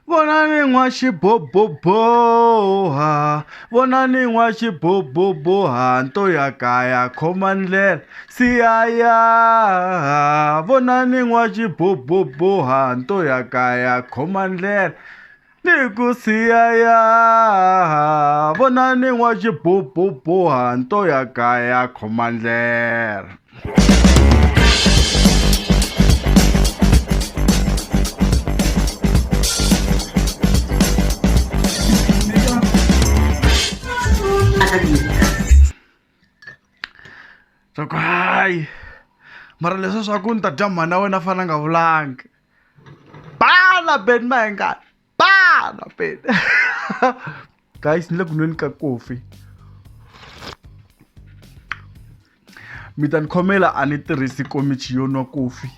Vonani n'waxiboboboha, vonani n'waxiboboboha nto ya kaya khoma ndlela siyaya. Vonani n'waxiboboboha nto ya kaya khoma ndlela ni ku siyaya. Vonani n'waxiboboboha nto ya kaya khoma ndlela. Swa ku hayi mara leswi swa ku ni ta dya mhana wena fana nga vulangi bana Benny Mayengani bana Benny guys ni le ku nweni ka kofi mi ta ni khomela a ni tirhisi komichi yo nwa kofi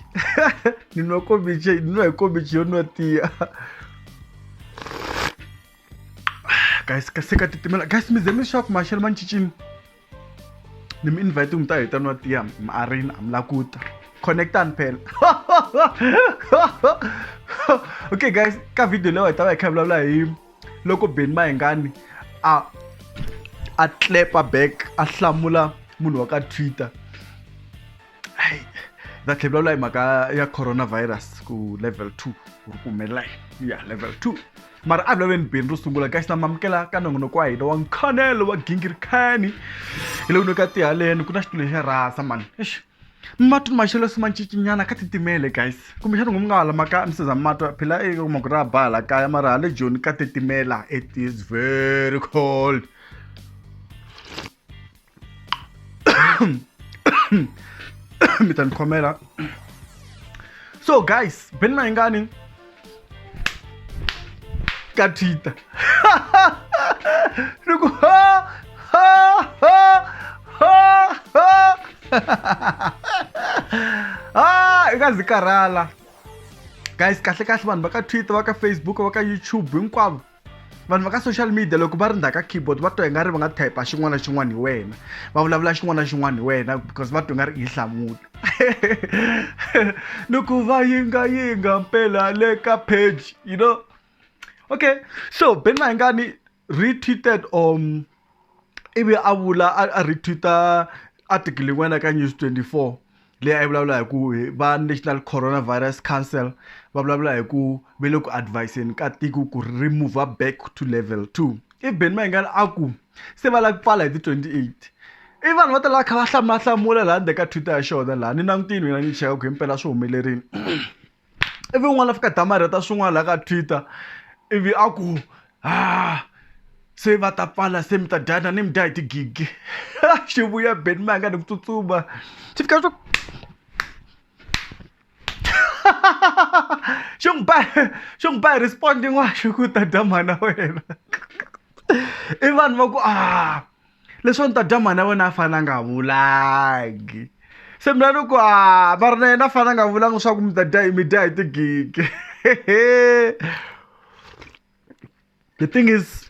ni nwa komichi ni nwa hi komichi yo nwa tiya guys ka se ka titimela guys mi ze mi swa ku maxelo ma cincile ni mi invite mi ta hi ta nwa tiya mi-arena a mi la ku ta connectani phela okay guys ka video leyi hi ta va hi kha hi vulavula hi loko Benny Mayengani a a clap-a back a hlamula munhu wa ka Twitter hayi ta tlhela vulavula hi mhaka ya coronavirus ku level 2 ku ri ku humelela yini ya level 2 mara a vulavuleni Benny ro sungula guys na mamukela ka nongonoko wa hina wa nkhanelo wa gingirikhani hi le ku ka tihaleni ku na xitulu xa rhasa mani eish mati maxelo se ma cincinyana ka titimele guys kumbexana ngo mi nga hala maka mi seza matwa phela i kuma ku ra ba hala kaya mara hala joni ka titimela it is very cold mi ta ni khomela so guys Benny Mayengani ka Twitter ni ku ha ha ha ha ha ah i nga zi karhala guys kahle kahle vanhu va ka Twitter va ka Facebook va ka YouTube hinkwavo vanhu va ka social media loko va ri ndzhaku ka keyboard va twa i nga ri va nga type xin'wana na xin'wana hi wena va vulavula xin'wana na xin'wana hi wena because va twa i nga ri i hlamula ni ku va yingayinga mpela le ka page you know okay so Benny Mayengani retweeted ivi a vula a retweet-a article yin'wana ka News 24 leyi a yi vulavula hi ku va National Coronavirus Council va vulavula hi ku ve le ku advise-ni ka tiko ku ri move back to level 2 i Benny Mayengani a ku se va lava ku pfala hi ti 28 i vanhu vo tala va kha va hlamulahlamula laha ndzeni ka Twitter ya xona laha ni langutile mina ni cheka ku himpela swi humelerile ivi un'wana a fika damarheta swin'wana laha ka Twitter ivi a ku ha se va ta pfala se mi ta dyana ni mi dya hi tigigi xi vuya Benny Mayengani ku tsutsuma xi fika xi xi n'wi ba xi n'wi ba hi respond yin'wana xi ku ta dya mhana wena i vanhu va ku a leswi a ni ta dya mhana wena a fane a nga vulangi se mina ni ku a mara na yena a fane a nga vulangi swa ku mi ta dya mi dya hi tigigi the thing is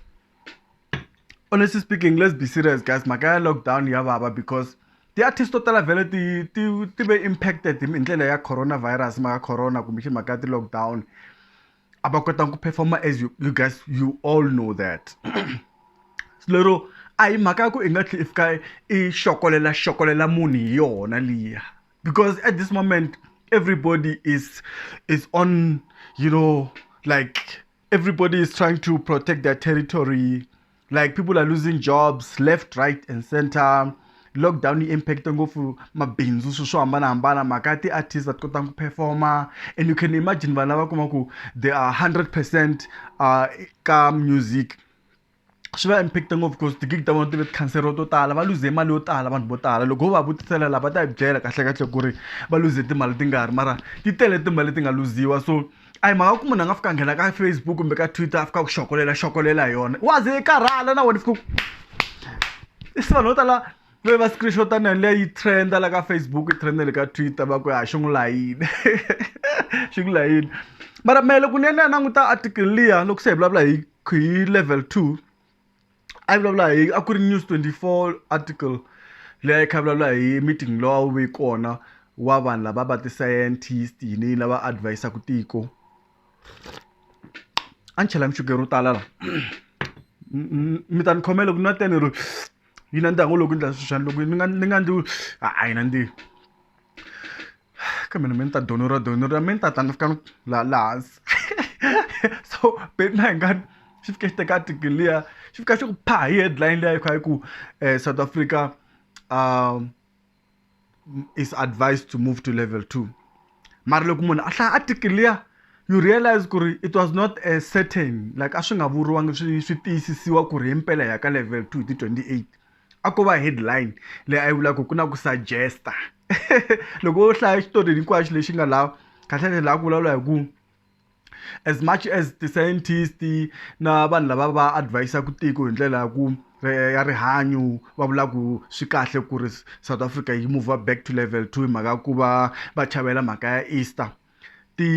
honestly speaking let's be serious guys mhaka ya lockdown ya vava because ti-artist to tala vhele ti ti ti ve impacted hi ndlela ya coronavirus mhaka corona kumbexani mhaka ya ti-lockdown a va kotanga ku perform-a as you, you guys you all know that lero a hi mhaka ya ku i nga tlhela i fika i xokolela xokolela munhu hi yona liya because at this moment everybody is on you know like everybody is trying to protect their territory like people are losing jobs left right and center lockdown yi impact ngopfu mabindzu swilo swo hambanahambana mhaka ya ti-artist va ti kotanga ku perform-a and you can imagine vanhu lava kuma ku they are 100% ka music swi va impact ngopfu because ti-gig ta vona ti ve ti khanseriwa to tala va luze mali yo tala vanhu vo tala loko ho va vutisela la va ta hi byela kahle kahle ku ri va luze timali tingani mara ti tele timali leti nga luziwa so a hi mhaka ku munhu a nga fika a nghena ka Facebook kumbe ka Twitter a fika ku xokolela xokolela hi yona wa ze yi karhala na wena fika se vanhu vo tala ve va screenshot na leyi yi trend-a la ka Facebook yi trend-a le ka Twitter va ku ya xi n'wi layini xi n'wi layini mara mehe loko ni ya ni ya languta article liya loko se hi vulavula hi hi level 2 a yi vulavula hi a ku ri News 24 article leyi a yi kha vulavula hi meeting lowu a wu ve kona wa vanhu lava va ti-scientist yini yini lava advise-aka tiko. A ni chelangi chukele ro tala la. Mi ta ni khomela ku nwa tene ro yi nandziha ngo loko ni endla sweswiwani loko ni nga ni nga ndli a yi nandzihi. Kambe na mina ni ta donora donora me ni ta tla ni fika ni la laha hansi so Benny Mayengani xi fike xi teka article liya xi fika xi ku pha hi headline liya yi kha yi ku South Africa is advised to move to level 2 mara loko munhu a hlaya article liya you realize ku ri it was not a certain like a swi nga vuriwangi swi swi tiyisisiwa ku ri himpela hi ya ka level 2 hi ti 28 a ko va headline leyi a yi vulaka ku na ku suggesta loko wo hlaya xitori hinkwaxo lexi nga laha kahlekahle laha ku vulavula hi ku as much as ti-scientist na vanhu lava va advise-aka tiko hi ndlela ya ku ya rihanyo va vula ku swi kahle ku ri South Africa yi move back to level 2 hi mhaka ku va va chavela mhaka ya Easter ti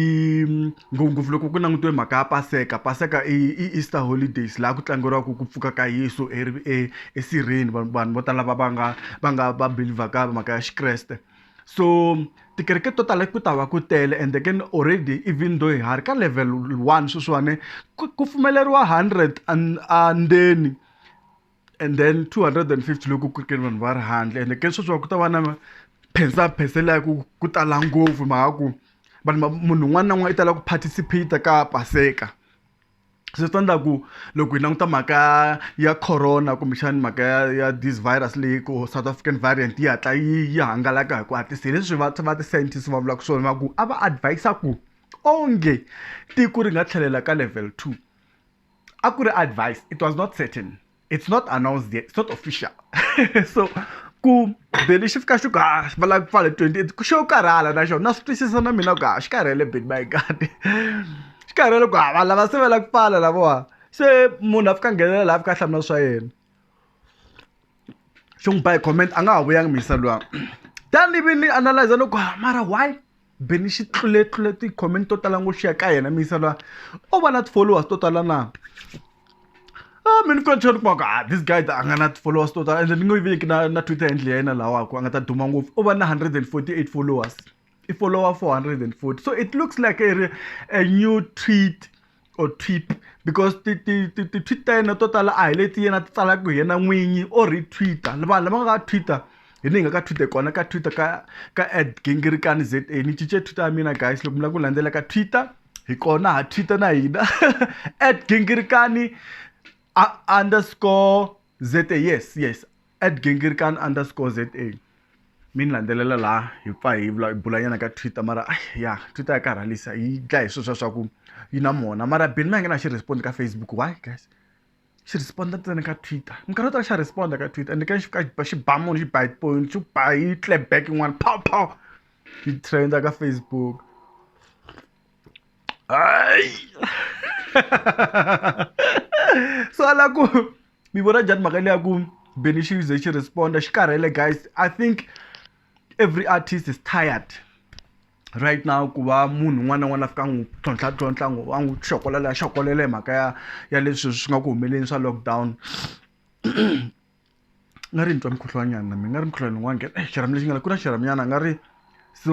ngopfungopfu loko ku langutiwe mhaka ya paseka paseka i i Easter holidays laha ku tlangeriwaka ku pfuka ka Yesu esirheni vanhu vanhu vo tala va va nga va nga va believer-ka mhaka ya Xikreste so tikereke to tala ku ta va ku tele and again already even though ha ri ka level 1 sweswiwani ku ku pfumeleriwa 100 andzeni and then 250 loko ku ri vanhu va ri handle and again sweswiwa ku ta va na phensaphensela ya ku ku tala ngopfu mhaka ku vanhu munhu un'wana na un'wana i tala ku participate ka paseka se swi ta endla ku loko hi languta mhaka ya corona kumbexani mhaka ya ya this virus leyi ku South African variant yi hatla yi yi hangalaka hi ku hatlisa hi leswi va va ti-scientist va vulaka swona va ku a va advise ku onge tiko ri nga tlhelela ka level 2 a ku ri advice it was not certain it's not announced yet it's not official so ku Benny xi fika xi ku ha va lava ku pfala 28 ku xo karhala na xona na swi twisisa na mina ku ha xi karhele Benny Mayengani xi karhele ku ha vanhu lava se va lava ku pfala lavawa se munhu a fika nghenelela laha a fika a hlamula swa yena xi n'wi ba hi comment a nga ha vuyangi muyisa luya then ivi ni analyze loko mara why Benny xi tlule tlule ti-comment to tala ngopfu xi ya ka yena muyisa luya o va na ti-followers to tala na ah mina ni ni kuma ku ah this guy a nga na ti-followers to tala ende ni nge veki na na Twitter handle ya yena lawa ku a nga ta duma ngopfu u va na 148 followers i follower 440 so it looks like a new tweet or tweet because ti ti ti ti tweet ta yena to tala a hi leti yena ti tsalaka hi yena n'winyi o retweet-a vanhu lava nga ka Twitter hi ni hi nga ka Twitter kona ka Twitter ka ka @gingirikani za ni cince Twitter ya mina guys loko mi lava ku landzela ka Twitter hi kona ha Twitter na hina @gingirikani underscore za yes yes @gingirikani underscore za mi ni landzelela laha hi pfa hi hi bulanyana ka Twitter mara ya Twitter ya karhalisa yi dlaya hi sweswiya swa ku yi na mona mara Benny Mayengani a xi respond ka Facebook why guys xi respond ntsena ka Twitter minkarhi yo tala xa respond ka Twitter ende ka xi fika xi ba munhu xi ba hi point xi ba hi clap back yin'wana pow pow yi trend-a ka Facebook hayi so a la ku mi vona njhani mhaka leya ku Benny xi ze xi responda xi karhele guys I think every artist is tired right now ku va munhu un'wana na un'wana a fika a n'wi tlhontlha tlhontlha a n'wi xokolela xokolela hi mhaka ya ya leswi swi nga ku humeleni swa lockdown nga ri ni twa mukhuhlwanyana na mina nga ri mukhuhlwani wun'wana nghena eh xirhami lexi nga la ku na xirhaminyana nga ri so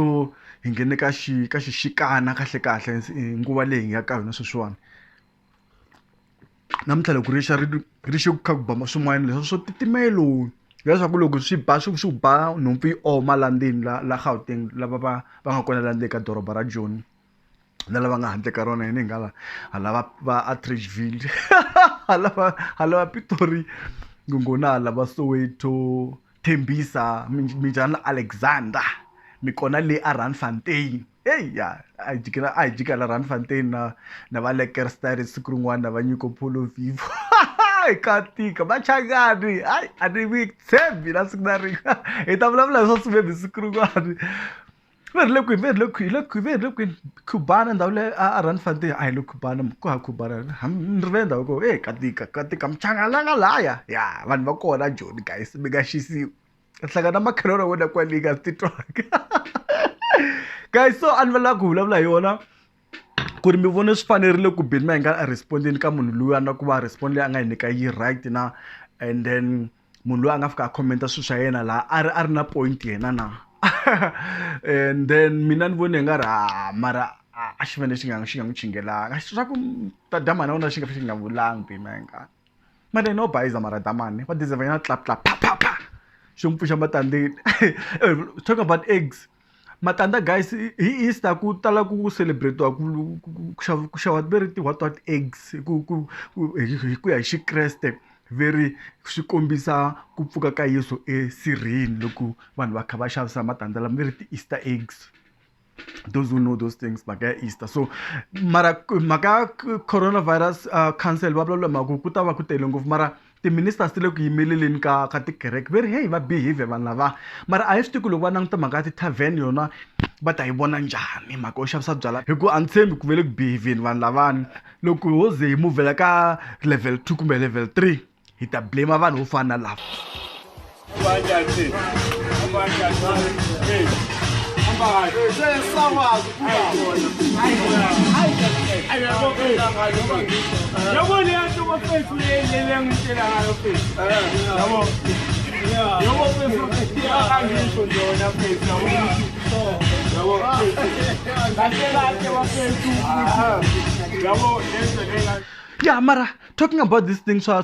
hi nghene ka xi ka xixikana kahle kahle nguva leyi hi nga ka yona sweswiwani namuntlha loko ri xa ri ri xe ku kha ku ba swin'wana leswi swo titimelo leswaku loko swi ba swi swi ba nhompfu yi oma la ndzeni la la Gauteng lava va va nga kona la ndzeni ka doroba ra Joni na lava nga handle ka rona hina hi nga la ha lava va Atteridgeville ha lava ha lava Pitori Ngongona ha lava Soweto Tembisa minjhani Alexander mi kona le a Randfontein eya a hi jikela a hi jika la Randfontein na na va Lekkerster siku rin'wana na va Nyiko Polo Vivo hi ka tika machangani hayi a ni mi tshembi na siku na rin'we hi ta vulavula hi swa swivembi siku rin'wana ve ri le kwini ve ri le kwihi le kwihi ve ri le kwini Cubana ndhawu leyi a Randfontein a hi le Cubana ku hava Cubana ni rivele ndhawu ko e ka tika ka tika machangani la nga laya ya vanhu va kona Joni guys mi nga xisiwi hlangana na makhelwani wa wena kwale yi nga swi titwaka guys so a ni va lava ku vulavula hi yona ku ri mi vone swi fanerile ku Benny Mayengani a respond-ini ka munhu luya na ku va respond leyi a nga yi nyika yi right na and then munhu loyi a nga fika a comment-a swilo swa yena laha a ri a ri na point yena na and then mina ni vone hi nga ri ha mara A xi fanele xi nga n'wi chingelanga swa ku ta damani wona xi nga xi nga vulangi Benny Mayengani. Mara no bayiza, mara damani va deserve nyana clap clap, pa pa pa, xi n'wi pfuxa matandini. Talk about eggs, matandza guys. Hi Easter ku tala ku celebrate-iwa ku xava ve ri ti-what what eggs hi ku ya hi xikreste, ve ri swi kombisa ku pfuka ka Yesu esirheni. Loko vanhu va kha va xavisa matandza lama ve ri ti-Easter eggs, those who know those things, mhaka ya Easter. So mara mhaka ya coronavirus, council va vulavula mhaka ku ta va ku tele ngopfu, mara ti-ministers ti le ku yimeleleni ka tikereke, ve ri hey, va behave vanhu lava. Mara a hi swi tivi ku loko va languta mhaka ya ti-tavern yona va ta yi vona njhani mhaka yo xavisa byala, hi ku a ni tshembi ku ve le ku behaveni vanhu lavani. Loko ho ze hi muvhela ka level 2 kumbe level 3, hi ta blame vanhu vo fana na lava. Yabo, leya nto bafethu, le ngitshela ngayo fethu, yabo, yabo fethu, angisho nje wena fethu, yabo, kahle kahle bafethu, yabo, lento lena. Yeah, mara talking about this thing swa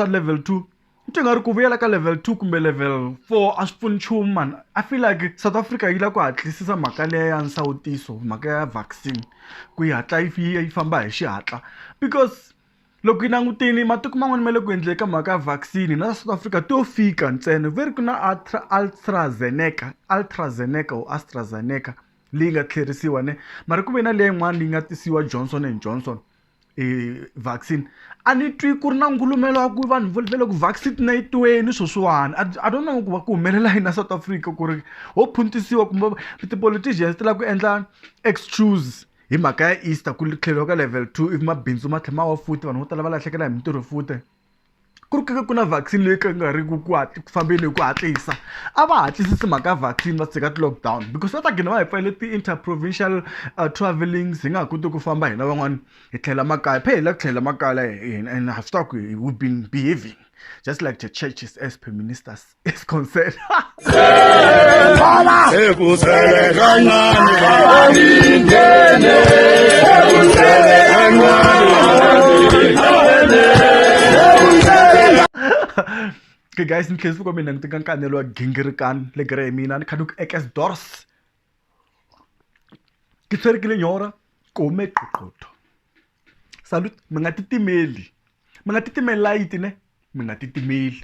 level 2, ni nga ri ku vuyela ka level 2 kumbe level 4 a swi pfuni nchumu man. I feel like South Africa yi lava ku hatlisisa mhaka leya ya nsawutiso, mhaka ya vaccine, ku yi hatla yi famba hi xihatla, because loko yi langutini matiko man'wani ma le ku endleni ka mhaka ya vaccine, na South Africa to fika ntsena. Ve ri ku na AltraZeneca or AstraZeneca leyi nga tlherisiwa ne, mara ku ve na leyi yin'wana leyi nga tisiwa, Johnson and Johnson vaccine. A ni twi ku ri na ngulumelo wa ku vanhu va le ku vaccinatiweni sweswiwani. I don't know ku va ku humelela yini na South Africa, ku ri ho phuntisiwa kumbe ti-politicians ti lava ku endla excuse hi mhaka ya Easter ku tlheriwa ka level 2, if mabindzu ma tlhela ma wa futhi, vanhu vo tala va lahlekela hi mintirho futhi, ku ri ku na vaccine leyi ka nga ri ku fambeni hi ku hatlisa. A va hatlisisi mhaka ya vaccine, va tshika ti-lockdown, because va ta gina va hi pfalele ti-interprovincial travelings, hi nga ha koti ku famba hina van'wani hi tlhela makaya. Phe hi la ku tlhela makaya hina, and ha swi tiva ku we've been behaving just like the churches as per ministers is concerned. Ekusele kancane bangene, ekusele kancane. Okay guys, ni tlhela fika mina ni tika nkanelo wa gingirikani le gere hi mina ni kha ni ku ekes ke tshwere ke lenyora kome qoqotho. Salute, mi nga titimeli, mi nga titimeli layiti ne, mi nga titimeli.